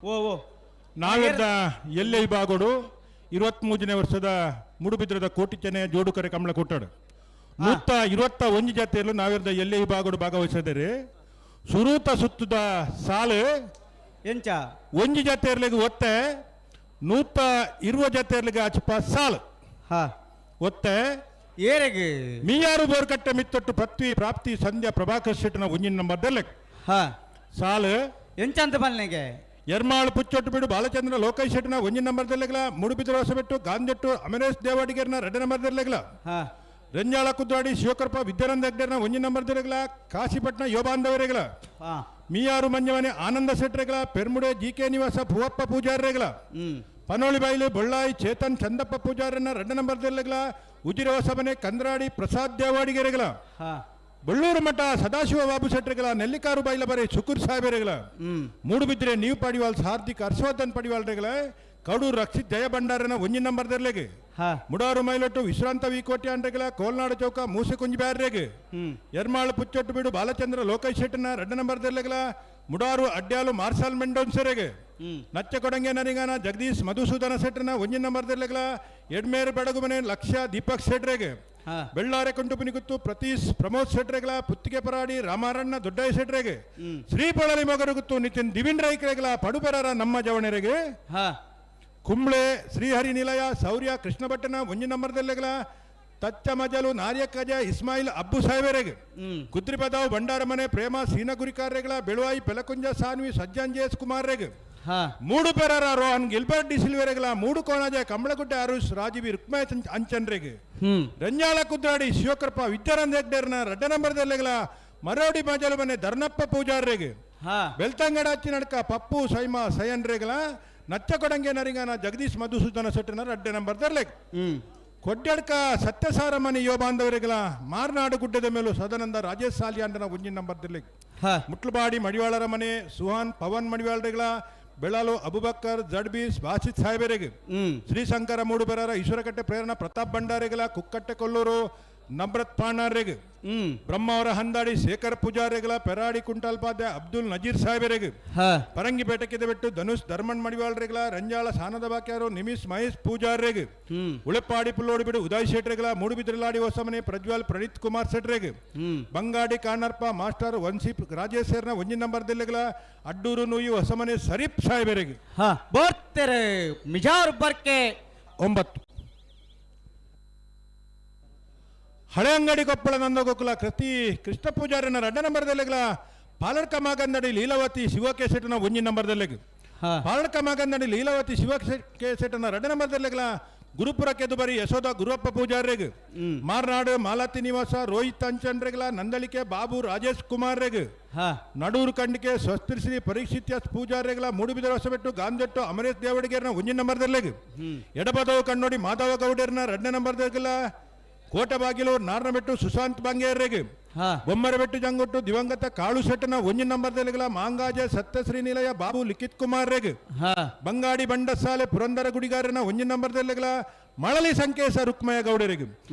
ಓ ಓ. ನಾವೆಲ್ಲ ಎಲ್ಲೆ ವಿಭಾಗಡು 23ನೇ ವರ್ಷದ ಮೂಡುಬಿದ್ರದ ಕೋಟಿಚೆನೆ ಜೋಡುಕರೆ ಕಮಲ ಕೊಟ್ಟಾಡು. 121 ಜಾತಿಯಲ್ಲೂ ನಾವಿರದ ಎಲ್ಲೆ ವಿಭಾಗಡು ಭಾಗವಹಿಸಿದರೆ ಸುರೂತ ಸುತ್ತದ ಸಾಲು. ಎಂಚ? ಒಂಜಿ ಜಾತಿಯರ್ಲಿಗೆ ಒತ್ತೆ, 120 ಜಾತಿಯರ್ಲಿಗೆ ಆಚುಪ ಸಾಲು. ಹಾ. ಒತ್ತೆ. ಏರೆಗೆ? ಮೀಯಾರು ಬೋರ್ಕಟ್ಟೆ ಮಿತ್ತೊಟ್ಟು ಪೃಥ್ವಿ ಪ್ರಾಪ್ತಿ ಸಂಧ್ಯಾ ಪ್ರಭಾಕರ್ ಶೆಟ್ಟನ ಒಂಜಿನ ನಂಬರ್ ದೆಲ್ಲೆಗ್. ಹಾ. ಸಾಲು. ಎಂಚ ಅಂತ ಬಲ್ನೆಗೆ? ಎರ್ಮಾಳು ಪುಚ್ಚೊಟ್ಟು ಬಿಡು ಬಾಲಚಂದ್ರ ಲೋಕೇಶ್ ಶೆಟ್ಟನ ಒಂಜಿನ ನಂಬರ್ ದೆಲ್ಲೆಗ್ಲ. ಮೂಡುಬಿದಿರೆ ಹೊಸಬೆಟ್ಟು ಗಾಂಧೆಟ್ಟು ಅಮರೇಶ್ ದೇವಾಡಿಗರ್ನ 2 ನಂಬರ್ ದೆಲ್ಲೆಗ್ಲ. ಹಾ. ರಂಜಾಳ ಕುದ್ರಾಡಿ ಶಿವಕರ್ಪ ವಿದ್ಯಾನಂದ ಹೆಗ್ಡೆರ್ನ ಒಂಜಿನ ನಂಬರ್ ದೆಲ್ಲೆಗ್ಲ. ಕಾಶಿಪಟ್ನ ಯೋಬಾಂಧವರೆಗ್ಲ. ಹಾ. ಮೀಯಾರು ಮಂಜವನೆ ಆನಂದ ಶೆಟ್ರೆಗ್ಲ. ಪೆರ್ಮುಡೆ ಜಿ ಕೆ ನಿವಾಸ ಭೂವಪ್ಪ ಪೂಜಾರ್ರೆಗ್ಲ. ಪನೋಳಿಬೈಲು ಬೊಳ್ಳಾಯಿ ಚೇತನ್ ಚಂದಪ್ಪ ಪೂಜಾರನ್ನ 2 ನಂಬರ್ ದೆಲ್ಲೆಗ್ಲ. ಉಜಿರೆ ಹೊಸಮನೆ ಕಂದ್ರಾಡಿ ಪ್ರಸಾದ್ ದೇವಾಡಿಗೆರೆಗ್ಲ. ಹಾ. ಬಳ್ಳೂರು ಮಠ ಸದಾಶಿವ ಬಾಬು ಶೆಟ್ರೆಗಳ. ನೆಲ್ಲಿಕಾರು ಬೈಲ ಬರೆ ಶುಕುರ್ ಸಾಹೇಬರೆಗಳ. ಮೂಡುಬಿದ್ರೆ ನೀವು ಪಡಿವಾಲ್ ಹಾರ್ದಿಕ್ ಹರ್ಷವರ್ಧನ್ ಪಡಿವಾಲ್ರೆಗಳ. ಕಡೂರು ರಕ್ಷಿತ್ ಜಯ ಭಂಡಾರನ ಒಂಜಿನ ನಂಬರ್ ದೆರ್ಲೆಗ್. ಹಾ. ಮುಡಾರು ಮೈಲೊಟ್ಟು ವಿಶ್ರಾಂತ ವಿ ಕೋಟಿ ಅಂಡ್ರೆಗಳ. ಕೋಲ್ನಾಡು ಚೌಕ ಮೂಸೆ ಕುಂಜಿ ಬ್ಯಾರ್ರೆಗ್. ಎರ್ಮಾಳು ಪುಚ್ಚೊಟ್ಟು ಬೀಡು ಬಾಲಚಂದ್ರ ಲೋಕೇಶ್ ಶೆಟ್ಟನ 2 ನಂಬರ್ ದೆರ್ಲೆಗಳ. ಮುಡಾರು ಅಡ್ಯಾಲು ಮಾರ್ಷಲ್ ಮೆಂಡೋನ್ಸೆರೆಗ್. ನಚ್ಚ ಕೊಡಂಗೆ ನರಿಗಾನ ಜಗದೀಶ್ ಮಧುಸೂದನ ಶೆಟ್ಟನ ಒಂಜಿನ ನಂಬರ್ ದೆರ್ಲೆಗಳ. ಎಡ್ಮೇರು ಬೆಡಗುಮನೆ ಲಕ್ಷ್ಯ ದೀಪಕ್ ಶೆಟ್ರೆಗ್. ಹಾ. ಬೆಳ್ಳಾರೆ ಕುಂಟುಪಿನಿ ಗುತ್ತು ಪ್ರತೀಶ್ ಪ್ರಮೋದ್ ಶೆಟ್ರೆಗಳ. ಪುತ್ತಿಗೆ ಪರಾಡಿ ರಾಮಾರಣ್ಣ ದೊಡ್ಡಯ್ಯ ಶೆಟ್ರೆಗೆ. ಶ್ರೀಪಳಲಿ ಮೊಗರು ಗುತ್ತು ನಿತಿನ್ ದಿವಿನ್ ರೈಕ್ರೆಗಳ. ಪಡುಪೆರರ ನಮ್ಮ ಜವಣೆರೆಗೆ. ಹಾ. ಕುಂಬ್ಳೆ ಶ್ರೀಹರಿ ನಿಲಯ ಶೌರ್ಯ ಕೃಷ್ಣ ಭಟ್ಟನ ಒಂಜಿ ನಂಬರ್ದಲ್ಲೆಗಳ. ತಚ್ಚ ಮಜಲು ನಾರ್ಯಕಜ ಇಸ್ಮಾಯಿಲ್ ಅಬ್ಬು ಸಾಹೇಬರೆಗೆ. ಕುದ್ರಿಪದಾವ್ ಭಂಡಾರಮನೆ ಪ್ರೇಮ ಸೀನಗುರಿಕಾರ್ರೆಗಳ. ಬೆಳುವಾಯಿ ಪೆಲಕುಂಜ ಸಾನ್ವಿ ಸಜ್ಜನ್ ಜೇಸ್ ಕುಮಾರ್ರೆಗ್. ಹಾ. ಮೂಡು ಪೆರರ ರೋಹನ್ ಗಿಲ್ಬರ್ಟ್ ಡಿಸಿಲ್ವೆರೆಗಳ. ಮೂಡು ಕೋಣಜ ಕಂಬಳಗುಡ್ಡೆ ಅರುಷ್ ರಾಜೀವಿ ರುಕ್ಮಯ ಅಂಚನ್ರೆಗ್. ರಂಜಾಳ ಕುದ್ರಾಡಿ ಶಿವಕೃಪ ವಿದ್ಯಾನಂದ ಹೆಗ್ಡೇರ್ನ 2 ನಂಬರ್ದಲ್ಲೆಗಳ. ಮರೋಡಿ ಮಜಲು ಮನೆ ಧರ್ನಪ್ಪ ಪೂಜಾರ್ರೆಗ್. ಹಾ. ಬೆಳ್ತಂಗಡ ಅಚ್ಚಿ ನಡ್ಕ ಪಪ್ಪು ಸೈಮಾ ಸಯನ್ರೆಗಳ. ನಚ್ಚಕೊಡಂಗೆ ನರಿಂಗನ ಜಗದೀಶ್ ಮಧುಸೂದನ ಶೆಟ್ಟನ 2 ನಂಬರ್ ದರ್ಲೆಗ್. ಕೊಡ್ಡಡ್ಕ ಸತ್ಯಸಾರ ಮನೆ ಯೋ ಬಾಂಧವರಿಗಳ. ಮಾರ್ನಾಡು ಗುಡ್ಡದ ಮೇಲೂ ಸದಾನಂದ ರಾಜೇಶ್ ಸಾಲಿಯಾಂಡನ ಒಂಜಿನ ನಂಬರ್ ದರ್ಲೆಗ್. ಹಾ. ಮುಟ್ಲುಬಾಡಿ ಮಡಿವಾಳರ ಮನೆ ಸುಹಾನ್ ಪವನ್ ಮಡಿವಾಳರಿಗಳ. ಬೆಳಾಲು ಅಬುಬಕ್ಕರ್ ಜಡ್ಬೀಸ್ ಬಾಸಿತ್ ಸಾಹೇಬರಿಗೆ. ಶ್ರೀಶಂಕರ ಮೂಡುಬೆರರ ಈಶ್ವರಕಟ್ಟೆ ಪ್ರೇರಣ ಪ್ರತಾಪ್ ಭಂಡಾರಿಗಳ. ಕುಕ್ಕಟ್ಟೆ ಕೊಲ್ಲೂರು ನಮ್ರತ್ ಪಾಣಾರ್ರೆಗ್. ಬ್ರಹ್ಮಾವರ ಹಂದಾಡಿ ಶೇಖರ್ ಪೂಜಾರಿಗಳ. ಪೆರಾಡಿ ಕುಂಟಾಲ್ಪಾದ್ಯ ಅಬ್ದುಲ್ ನಜೀರ್ ಸಾಹೇಬರಿಗೆ. ಹಾ. ಪರಂಗಿಪೇಟೆ ಬೆಟ್ಟು ಧನುಷ್ ಧರ್ಮಣ್ ಮಡಿವಾಳ್ರೆಗಳ. ರಂಜಾಳ ಸಾನದ ಬಾಕ್ಯಾರು ನಿಮಿಷ್ ಮಹೇಶ್ ಪೂಜಾರ್ರೆಗ್. ಉಳೆಪ್ಪಾಡಿ ಪುಲ್ಲೋಡಿ ಬಿಡು ಉದಯ್ ಶೆಟ್ರೆಗಳ. ಮೂಡುಬಿದ್ರಲಾಡಿ ಹೊಸಮನೆ ಪ್ರಜ್ವಲ್ ಪ್ರಣೀತ್ ಕುಮಾರ್ ಶೆಟ್ರೆಗ್. ಬಂಗಾಡಿ ಕಾಣರ್ಪ ಮಾಸ್ಟರ್ ವಂಶಿ ರಾಜೇಶ್ ಸೇರ್ನ ಒಂಜಿನ ನಂಬರ್ ದಿಲ್ಲೆಗಳ. ಅಡ್ಡೂರು ನೂಯಿ ಹೊಸಮನೆ ಸರೀಫ್ ಸಾಹೇಬರಿಗೆ. ಹಾ, ಬರ್ತಾರೆ ಮಿಜಾರ್ ಬರ್ಕೆ. 9. ಹಳೆ ಅಂಗಡಿ ಕೊಪ್ಪಳ ನಂದಗೋಕುಲ ಕೃತಿ ಕೃಷ್ಣ ಪೂಜಾರನ 2 ನಂಬರ್ದಲ್ಲೆಗಳ. ಪಾಲಡ್ಕ ಮಾಗಂದಡಿ ಲೀಲಾವತಿ ಶಿವಕೆ ಶೆಟ್ಟನ ಒಂಜಿನ ನಂಬರ್ದಲ್ಲೆಗ್. ಹಾ. ಪಾಲಡ್ಕ ಮಾಗಂದಡಿ ಲೀಲಾವತಿ ಶಿವ ಕೆ ಶೆಟ್ಟನ 2 ನಂಬರ್ದಲ್ಲೆಗಳ. ಗುರುಪುರ ಕೆದುಬರಿ ಯಶೋಧ ಗುರುವಪ್ಪ ಪೂಜಾರ್ರೆಗ್. ಮಾರ್ನಾಡು ಮಾಲತಿ ನಿವಾಸ ರೋಹಿತ್ ಅಂಚನ್ರೆಗಳ. ನಂದಳಿಕೆ ಬಾಬು ರಾಜೇಶ್ ಕುಮಾರ್ರೆಗ್. ಹಾ. ನಡೂರು ಖಂಡಿಕೆ ಸ್ವಸ್ತಿ ಶ್ರೀ ಪರೀಕ್ಷಿತ್ಯ ಪೂಜಾರಿಗಳ. ಮೂಡುಬಿದಿರೆ ಹೊಸಬೆಟ್ಟು ಗಾಂಧೆಟ್ಟು ಅಮರೇಶ್ ದೇವಡಿಗೆರ್ನ ಒಂಜಿನ ನಂಬರ್ದಲ್ಲೆಗ್. ಎಡಬದವು ಕಣ್ಣೋಡಿ ಮಾಧವ ಗೌಡರ್ನ 2 ನಂಬರ್ದಲ್ಲೆಗಳ. ಕೋಟೆಬಾಗಿಲು ನಾರ್ನಬೆಟ್ಟು ಸುಶಾಂತ್ ಬಂಗೇರ್ರೆಗ್. ಹಾ. ಬೊಮ್ಮರಬೆಟ್ಟು ಜಂಗೊಟ್ಟು ದಿವಂಗತ ಕಾಳು ಶೆಟ್ಟನ ಒಂಜಿನ ನಂಬರ್ದಲ್ಲೆಗಳ. ಮಾಂಗಾಜ ಸತ್ಯಶ್ರೀ ನಿಲಯ ಬಾಬು ಲಿಖಿತ್ ಕುಮಾರ್ ರೆಗ್. ಹಾ. ಬಂಗಾಡಿ ಬಂಡಸಾಲೆ ಪುರಂದರ ಗುಡಿಗಾರನ ಒಂಜಿನ ನಂಬರ್ದಲ್ಲೆಗಳ. ಮಳಲಿ ಸಂಕೇಶ ರುಕ್ಮಯ ಗೌಡರಿಗೆ.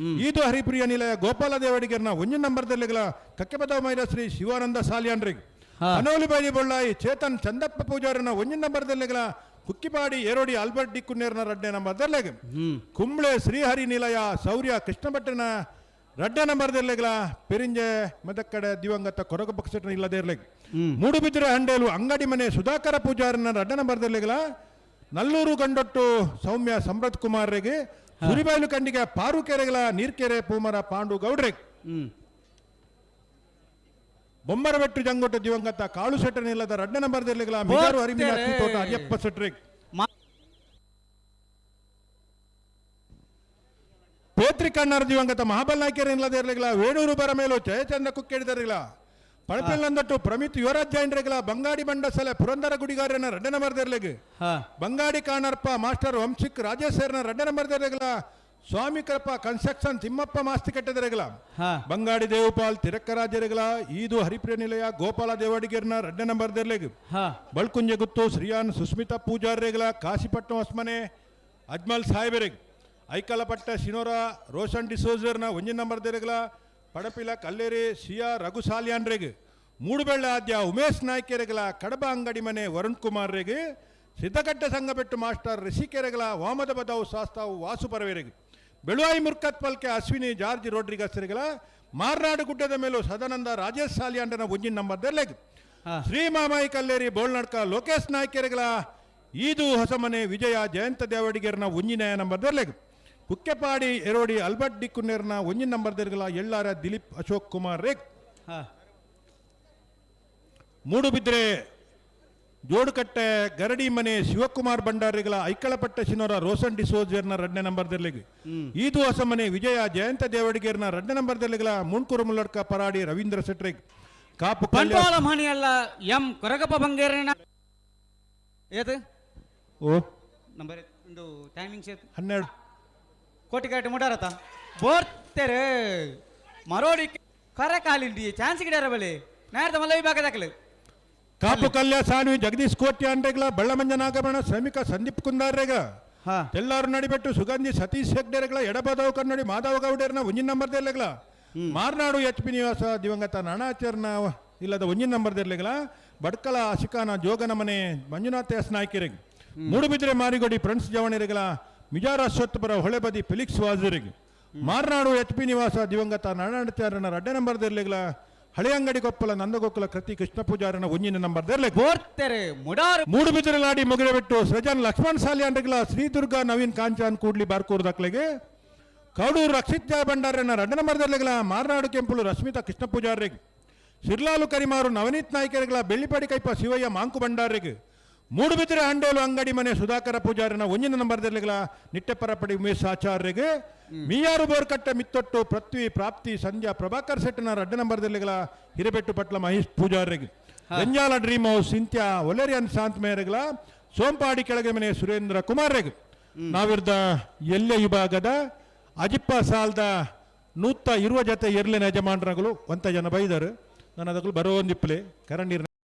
ಈದು ಹರಿಪ್ರಿಯ ನಿಲಯ ಗೋಪಾಲ ದೇವಡಿಗರ್ನ ಒಂಜಿನ ನಂಬರ್ದಲ್ಲೆಗಳ. ಕಕ್ಕೆಪದ ಮೈರ ಶ್ರೀ ಶಿವಾನಂದ ಸಾಲಿಯಾನ್ರಿಗೆ. ಹಾ. ಅನೋಲಿಬಾಯಿ ಬೊಳ್ಳಾಯಿ ಚೇತನ್ ಚಂದಪ್ಪ ಪೂಜಾರನ ಒಂಜಿನ ನಂಬರ್ದಲ್ಲೆಗಳ. Kukkipadi ಏರೋಡಿ Albert D ಕುನ್ನೇರ್ನ 2 ನಂಬರ್ದಲ್ಲೆಗ. ಕುಂಬ್ಳೆ ಶ್ರೀಹರಿ ನಿಲಯ ಶೌರ್ಯ ಕೃಷ್ಣ ಭಟ್ಟನ 2 ನಂಬರ್ದಲ್ಲೆಗಳ. ಪೆರಿಂಜೆ ಮದಕ್ಕಡೆ ದಿವಂಗತ ಕೊರಗ ಪಕ್ಷಟನ ಇಲ್ಲದೇ ಇರ್ಲೆಗ್. ಮೂಡುಬಿದಿರೆ ಹಂಡೇಲು ಅಂಗಡಿ ಮನೆ ಸುಧಾಕರ ಪೂಜಾರನ 2 ನಂಬರ್ದಲ್ಲೆಗಳ. ನಲ್ಲೂರು ಗಂಡೊಟ್ಟು ಸೌಮ್ಯ ಸಮೃದ್ಧ ಕುಮಾರ್ರಿಗೆ. ಸುರಿಬೈಲು ಖಂಡಿಗೆ ಪಾರುಕೆರೆಗಳ ನೀರ್ಕೆರೆ ಪೂಮರ ಪಾಂಡು ಗೌಡ್ರಿಗೆ. ಬೊಮ್ಮರಬೆಟ್ಟು ಜಂಗೊಟ್ಟು ದಿವಂಗತ ಕಾಳು ಶೆಟ್ಟನ ಇಲ್ಲದ 2 ನಂಬರ್ದಲ್ಲೆಗಳ. ಮಿಜಾರು ಹರಿಮಿನ ತೋಟ ಅಯ್ಯಪ್ಪ ಶೆಟ್ರಿಗೆ. ಪೇತ್ರಿ ಕಣ್ಣರ ದಿವಂಗತ ಮಹಾಬಲ್ ನಾಯ್ಕರ ಇಲ್ಲದ ಇರಲಿಲ್ಲ. ವೇಣೂರು ಬರ ಮೇಲೂ ಜಯಚಂದ್ರ ಕುಕ್ಕೇಡಿದರಿಲ್ಲ. ಪಳಪಿಲ್ಲಂದಟ್ಟು ಪ್ರಮಿತ್ ಯುವರಾಜ್ ಜೈನ್ರೆಗಳ. ಬಂಗಾಡಿ ಬಂಡಸಲೆ ಪುರಂದರ ಗುಡಿಗಾರನ 2 ನಂಬರ್ದರ್ಲೆಗ್. ಹಾ. ಬಂಗಾಡಿ ಕಾಣರ್ಪ ಮಾಸ್ಟರ್ ವಂಶಿಕ್ ರಾಜೇಶ್ ಸೇರ್ನ 2 ನಂಬರ್ದರ್ಲೆಗಳ. ಸ್ವಾಮಿ ಕೃಪಾ ಕನ್ಸ್ಟ್ರಕ್ಷನ್ ತಿಮ್ಮಪ್ಪ ಮಾಸ್ತಿ ಕಟ್ಟದರೆಗಳ. ಹಾ. ಬಂಗಾಡಿ ದೇವಪಾಲ್ ತಿರಕ್ಕರಾಜರೆಗಳ. ಈದು ಹರಿಪ್ರಿಯ ನಿಲಯ ಗೋಪಾಲ ದೇವಾಡಿಗರ್ನ 2 ನಂಬರ್ದರ್ಲೆಗ್. ಹಾ. ಬಳ್ಕುಂಜೆ ಗುತ್ತು ಶ್ರೀಯಾನ್ ಸುಸ್ಮಿತಾ ಪೂಜಾರ್ರೆಗಳ. ಕಾಶಿಪಟ್ಟಣ ಹೊಸ್ಮನೆ ಅಜ್ಮಲ್ ಸಾಹೇಬರಿಗೆ. ಐಕಲಪಟ್ಟ ಶಿನೋರ ರೋಷನ್ ಡಿಸೋಜರ್ನ ಒಂಜಿನ ನಂಬರ್ ದೆರೆಗಳ. ಪಡಪಿಲ ಕಲ್ಲೇರಿ ಸಿಯಾ ರಘು ಸಾಲಿಯಾನ್ರೆಗ್. ಮೂಡುಬೆಳ್ಳ ಆದ್ಯ ಉಮೇಶ್ ನಾಯ್ಕೆರೆಗಳ. ಕಡಬ ಅಂಗಡಿ ಮನೆ ವರುಣ್ ಕುಮಾರ್ ರೆಗ್. ಸಿದ್ದಕಟ್ಟೆ ಸಂಘಬೆಟ್ಟು ಮಾಸ್ಟರ್ ಋಷಿಕೆರೆಗಳ ವಾಮದ ಬದವು ಶಾಸ್ತಾವು ವಾಸು ಪರವೇರಿಗೆ ಬೆಳುವಾಯಿ ಮುರ್ಕತ್ ಪಲ್ಕೆ ಅಶ್ವಿನಿ ಜಾರ್ಜ್ ರೋಡ್ರಿಗಸ್ರಿಗಳ ಮಾರ್ನಾಡು ಗುಡ್ಡದ ಮೇಲೂ ಸದಾನಂದ ರಾಜೇಶ್ ಸಾಲಿಯಾಂಡನ ಒಂಜಿನ ನಂಬರ್ ದೆರ್ಲೆಗ್. ಶ್ರೀ ಮಾಮಾಯಿ ಕಲ್ಲೇರಿ ಬೋಳ್ನಡ್ಕ ಲೋಕೇಶ್ ನಾಯ್ಕೆರೆಗಳ ಈದು ಹೊಸಮನೆ ವಿಜಯ ಜಯಂತ ದೇವಡಿಗೆರ್ನ ಒಂಜಿನ ನಂಬರ್ ದೆರ್ಲೆಗ್. ಕುಕ್ಕೆಪಾಡಿ ಎರೋಡಿ ಅಲ್ಬರ್ಟ್ ಡಿ ಕುನ್ನೇರ್ನ ಒಂಜಿನ ನಂಬರ್ ದೆರ್ಗಲ ಎಳ್ಳಾರ ದಿಲೀಪ್ ಅಶೋಕ್ ಕುಮಾರ್ ರೇಗ್. ಮೂಡುಬಿದ್ರೆ ಜೋಡುಕಟ್ಟೆ ಗರಡಿ ಮನೆ ಶಿವಕುಮಾರ್ ಭಂಡಾರಿಗಳ ಐಕಳಪಟ್ಟ ಶಿನೋರ ರೋಸನ್ ಡಿಸೋಜರ್ನ 2ನೇ ನಂಬರ್ ದೆರ್ಲಿಗ್. ಈದು ಹೊಸಮನೆ ವಿಜಯ ಜಯಂತ ದೇವಡಿಗೇರ್ನ 2ನೇ ನಂಬರ್ ದೆರ್ಲಿಗಳ ಮುಂಡ್ಕೂರು ಮುಲ್ಲಡ್ಕ ಪರಾಡಿ ರವೀಂದ್ರ ಸೆಟ್ರಿಗ್ ಕಾಪು ಕಲ್ಯಾಣ. ಬಂಟ್ವಾಳ ಮಣಿಯಲ್ಲ ಎಂ ಕೊರಗಪ್ಪ ಬಂಗೇರನ ಏತು? ಓ. ನಂಬರ್ ಒಂದು ಟೈಮಿಂಗ್ಸ್ ಏತು? 12. ಕೋಟಿಕಾಟಿ ಮುಡಾರತ ಬೋರ್ತೆರೆ ಮರೋಡಿ ಕರ ಕಾಲಿಂಡಿ ಚಾನ್ಸ್ ಗಿಡಾರ ಬಳಿ ನಾರ್ದ ಮಲ್ಲ ವಿಭಾಗ ದಾಖಲೆ. ಕಾಪು ಕಲ್ಯ ಸಾನ್ವಿ ಜಗದೀಶ್ ಕೋಟಿ ಅಂಡ್ರೆಗಳ ಬಳ್ಳಮಂಜ ನಾಗಭರಣ ಶ್ರಮಿಕ ಸಂದೀಪ್ ಕುಂದಾರ್ರೆಗ ತೆಲ್ಲಾರು ನಡಿಬೆಟ್ಟು ಸುಗಂಧಿ ಸತೀಶ್ ಹೆಗ್ಡೆರೆಗಳ ಎಡಬದವು ಕನ್ನಡಿ Madhava ಗೌಡರ್ನ ಒಂಜಿನ number ದೆರ್ಲೆಗಳ Marnadu H P Nivasa ದಿವಂಗತ ನಾಣಾಚಾರ್ನ ಇಲ್ಲದ ಒಂಜಿನ ನಂಬರ್ ದೆರ್ಲೆಗಳ ಬಡ್ಕಲ ಅಶಿಕಾನ ಜೋಗನ ಮನೆ ಮಂಜುನಾಥ ಎಸ್ ನಾಯ್ಕರಿಗೆ ಮೂಡುಬಿದ್ರೆ ಮಾರಿಗೋಡಿ ಫ್ರೆಂಡ್ಸ್ ಜವಣಿರಿಗಳ ಮಿಜಾರ ಅಶ್ವತ್ಥಪುರ ಹೊಳೆಬದಿ ಫೆಲಿಕ್ಸ್ ವಾಜರಿಗೆ ಮಾರ್ನಾಡು ಎಚ್ ಪಿ ನಿವಾಸ ದಿವಂಗತ ನಾಣಾಚಾರ್ಯನ 2ನೇ ನಂಬರ್ ದೆರ್ಲೆಗಳ ಹಳೆಯಂಗಡಿ ಕೊಪ್ಪಲ ನಂದಗೋಕುಲ ಕೃತಿ ಕೃಷ್ಣ ಪೂಜಾರನ ಒಂಜಿನ ನಂಬರ್ ದೆರ್ಲೆಗ್. ಬೋರ್ತೆರೆ ಮುಡಾರು. ಮೂಡುಬಿದಿರಲಾಡಿ ಮುಗಿರಬಿಟ್ಟು ಸೃಜನ್ ಲಕ್ಷ್ಮಣ್ ಸಾಲಿಯಾಂಡ್ರಿಗಳ ಶ್ರೀದುರ್ಗ ನವೀನ್ ಕಾಂಚಾನ್ ಕೂಡ್ಲಿ ಬಾರ್ಕೂರ್ ದಾಖಲೆಗೆ ಕೌಡೂರು ರಕ್ಷಿತ್ ಜಯ ಭಂಡಾರನ 2 ನಂಬರ್ದಲ್ಲಿಗಳ ಮಾರ್ನಾಡು ಕೆಂಪುಲು ರಶ್ಮಿತಾ ಕೃಷ್ಣ ಪೂಜಾರಿಗೆ ಸಿರ್ಲಾಲು ಕರಿಮಾರು ನವನೀತ್ ನಾಯ್ಕರಿಗಳ ಬೆಳ್ಳಿಪಾಡಿ ಕೈಪ ಶಿವಯ್ಯ ಮಾಂಕು ಭಂಡಾರಿಗೆ ಮೂಡುಬಿದಿರೆ ಅಂಡೇಲು ಅಂಗಡಿ ಮನೆ ಸುಧಾಕರ ಪೂಜಾರನ 1ನೇ ನಂಬರ್ದಲ್ಲಿಗಳ ನಿಟ್ಟೆಪರಪಡಿ ಉಮೇಶ್ ಆಚಾರ್ಯರಿಗೆ ಮೀಯಾರು ಬೋರ್ಕಟ್ಟೆ ಮಿತ್ತೊಟ್ಟು ಪೃಥ್ವಿ ಪ್ರಾಪ್ತಿ ಸಂಧ್ಯಾ ಪ್ರಭಾಕರ್ ಶೆಟ್ಟನ 2 ನಂಬರ್ದಲ್ಲಿಗಳ ಹಿರೇಬೆಟ್ಟು ಪಟ್ಲ ಮಹೇಶ್ ಪೂಜಾರಿಗೆ ರಂಜಾಲ ಡ್ರೀಮ್ ಹೌಸ್ ಸಿಂತ್ಯಾ ಒಲೇರಿಯನ್ ಶಾಂತ್ ಮೇರೆಗಳ ಸೋಂಪಾಡಿ ಕೆಳಗೆ ಮನೆ ಸುರೇಂದ್ರ ಕುಮಾರ್ ನಾವಿರ್ದ ಎಲ್ಲೆ ವಿಭಾಗದ ಅಜಿಪ್ಪ ಸಾಲ್ದ ನೂತ್ತ ಇರುವ ಜೊತೆ ಎರ್ಲಿನ ಯಜಮಾನ್ರಗಳು ಒಂತ ಜನ ಬೈದರು. ನಾನು ಅದಕ್ಕೂ ಬರೋ ಒಂದಿಪ್ಪಲೆ ಕರಂಡೀರ್.